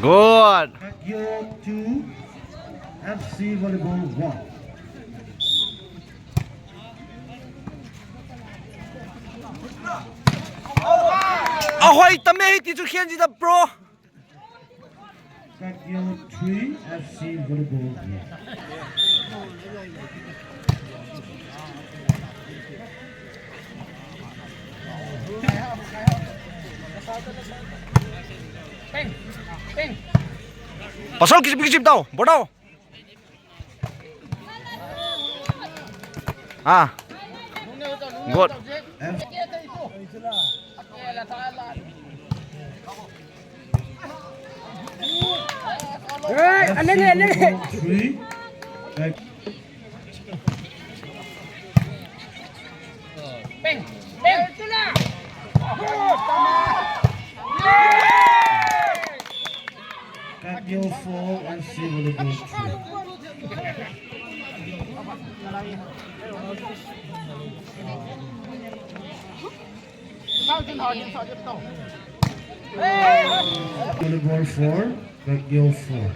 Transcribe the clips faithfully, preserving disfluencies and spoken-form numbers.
Good. Kagyo two, F C Volleyball one. Ahoi, tame hiti chu khen ji da, bro. Kagyo three, F C Volleyball one. Pasal kichip, kichip tao, bor tao. Ah. Good. Hey, aleng, aleng. Three. Peng, peng. Kagyo four, F C Volleyball three. Volleyball four, Kagyo four.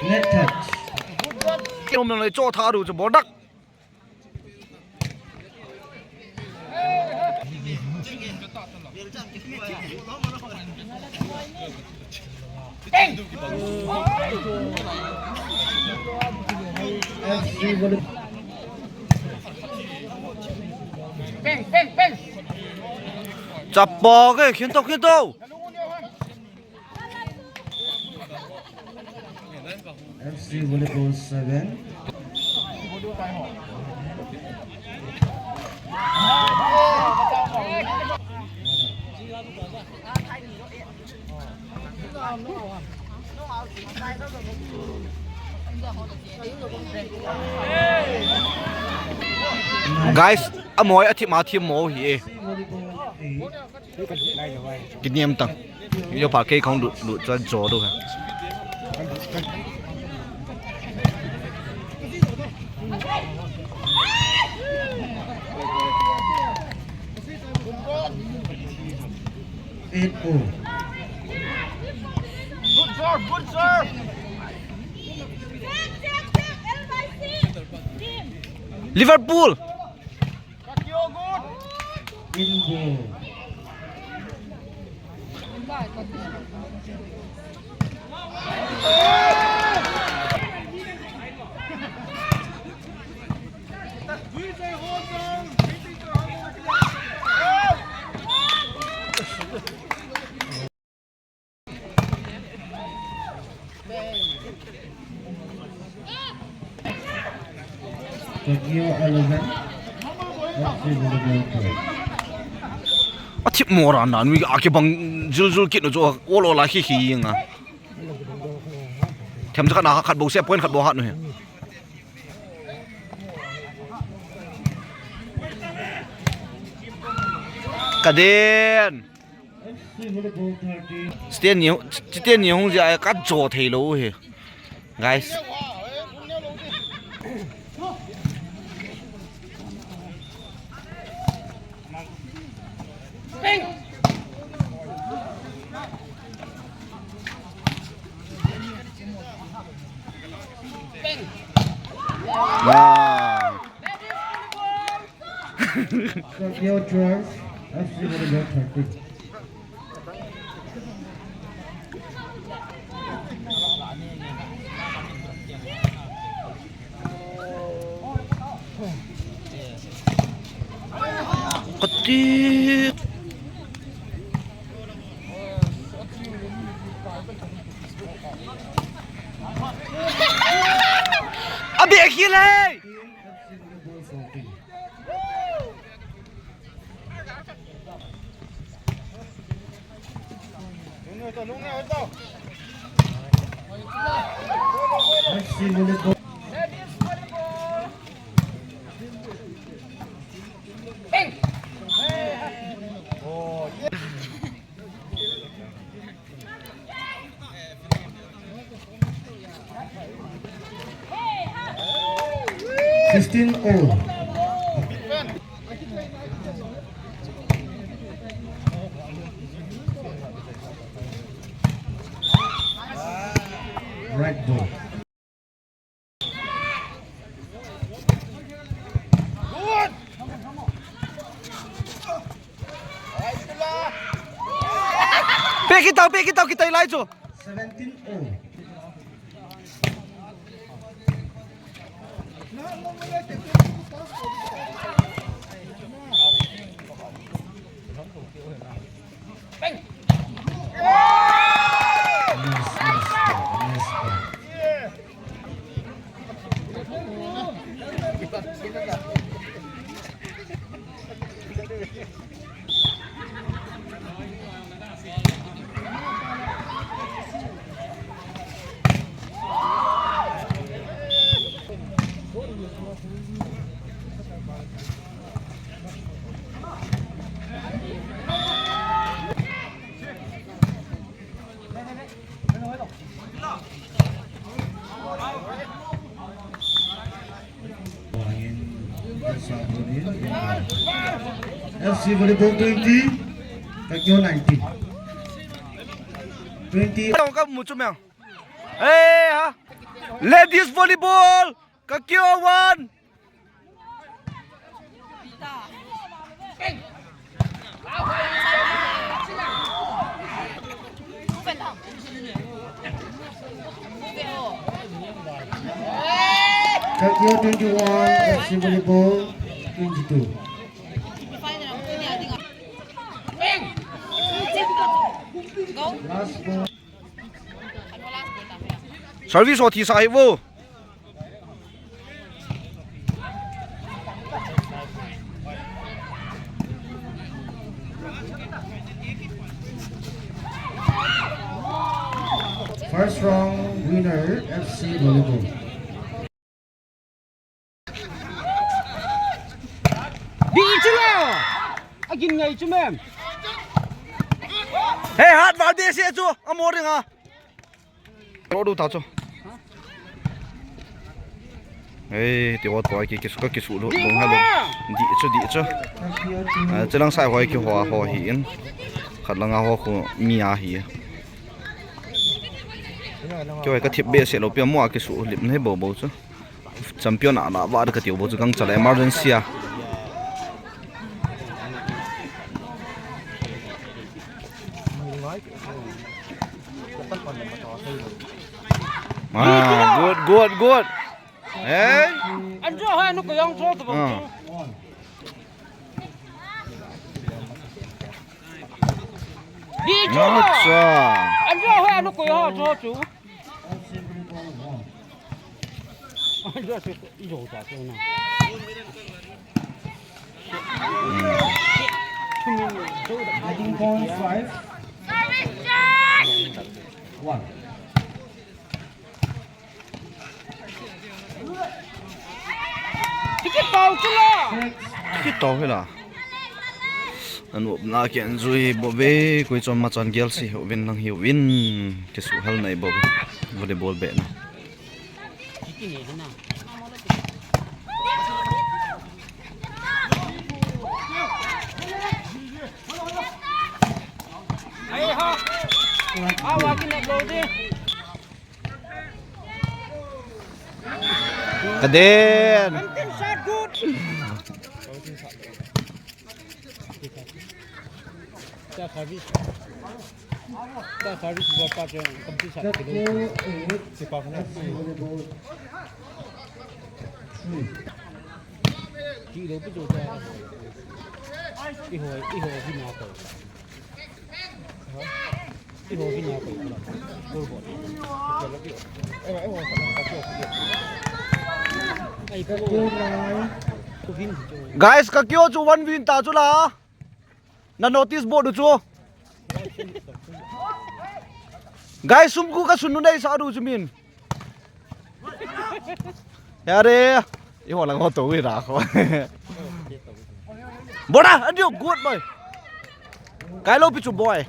Net touch. Kiom le cho tha ru chu bol dak. Chapa ke, khin to, khin to. F C Volleyball seven. Guys, amoi athim, athim mo hi e. Kiniam tang. Yo pa kei khong du, du cha jo du ha. Eight four. Good serve, good serve. Liverpool. Athip mora na nui a kibang jul jul kit nu chu ol ol a khi khi nga. Them cha khat na khat bo se point khat bo hat nu he. Kaden. Stand ni, stand ni hung jia ka jo thei lou hi. Guys. Wow. Tokyo Trust, F C Volleyball thirteen. Kati. Abi akhil hai. Sixteen all. Right ball. Pe kit tau, pe kit tau, kit tau lai chu. Seventeen all. Nice, nice ball, nice ball. F C volleyball twenty, Kakyo nineteen. Twenty. Ka mu chu meng. Eh, ha. Ladies volleyball, Kakyo one. Kakyo twenty-one, F C volleyball twenty-two. Last ball. Service ho thi sa hi vo. First round winner, F C volleyball. Di chu lo. Agin ngai chu mem. Hey, hat val de se chu. Amo ring a. Ro du ta chu. Hey, ti wat poi ki kisu ka kisu lu. Bong ha lu. Di chu, di chu. Ah, chulang sai hoi ki ho ho hi in. Khat langa ho khu mi a hi. Ki hoi ka thip be se lo pia mo a kisu lip nei bo bo chu. Champion a na va ka tiu bo chu kang chala emergency a. Ah, good, good, good. Hey. Anjo ha nu ko yang cho to. Ah. Di cho. Acha. Anjo ha nu ko yang cho chu. Adding point five. One. Kit tau chu la. Kit tau hi la. Anop na ken jui bo ve, koi chom ma chan gel si uvin nang hi uvin. Kisu hal nai bo ve. Volleyball be na. Ai ha. Awa kin upload di. Kaden. Cha service. Cha service bo pa che kamti sa kilo. Si pa khana. Kilo pu jo cha. Iho, iho hi na ko. Guys, Kakyo chu one win ta chu la. Na notice board chu. Guys, sum khu ka sun nu nei sa du chu min. Yare. Iho lang ho to wi ra kho. Bora, adio, good boy. Kai lo pi chu boy.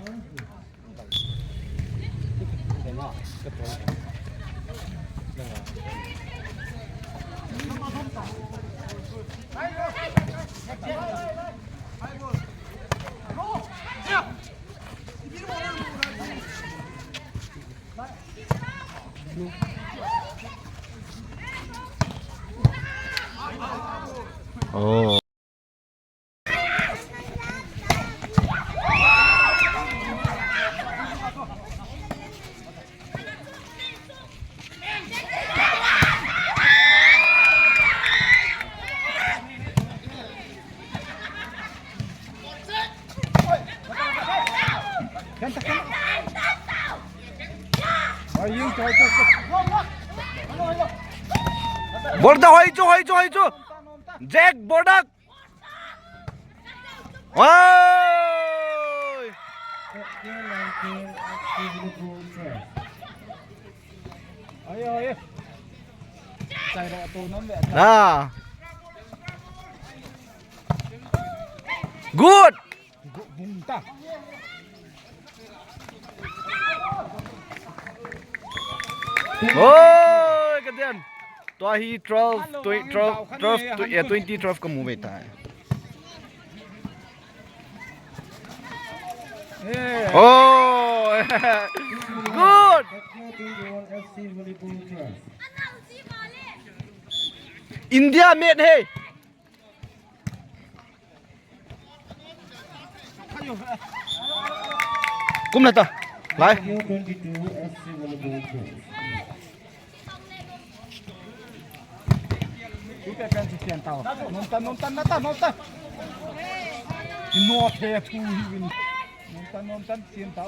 Bordak, hoi chu, hoi chu, hoi chu. Jack, Bordak. Oi! Ah. Good. Oi, katian. Tua hi twelve, twe-, twelve, twelve, twe-, eh, twenty twelve ka mu ve ta. Oh, good. India made hai. Kum na ta. Lai. Nomtan, nomtan, nata, nomtan. Kino the thu hi win. Nomtan, nomtan, sian ta.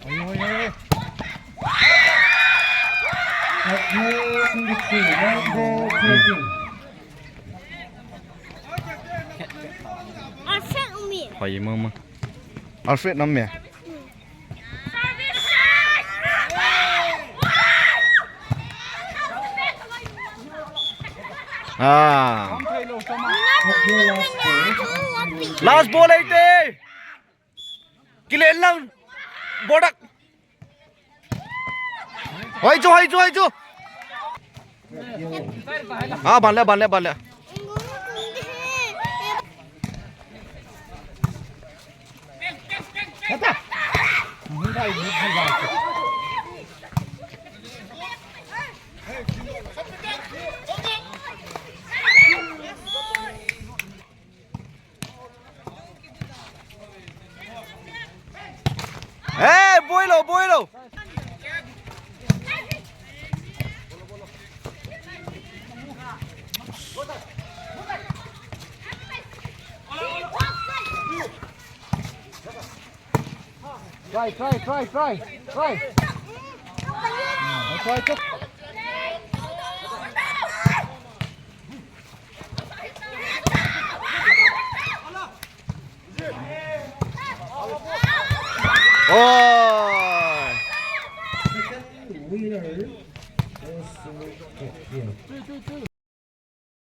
Oi, oi, oi. Alfred umi. Hoi, mama. Alfred nam me. Ah. Last ball eite. Kile lang. Bordak. Hoi chu, hoi chu, hoi chu. Ah, ban le, ban le, ban le. Hey, boi lou, boi lou. Try, try, try, try, try. Try to. Oh. Second winner.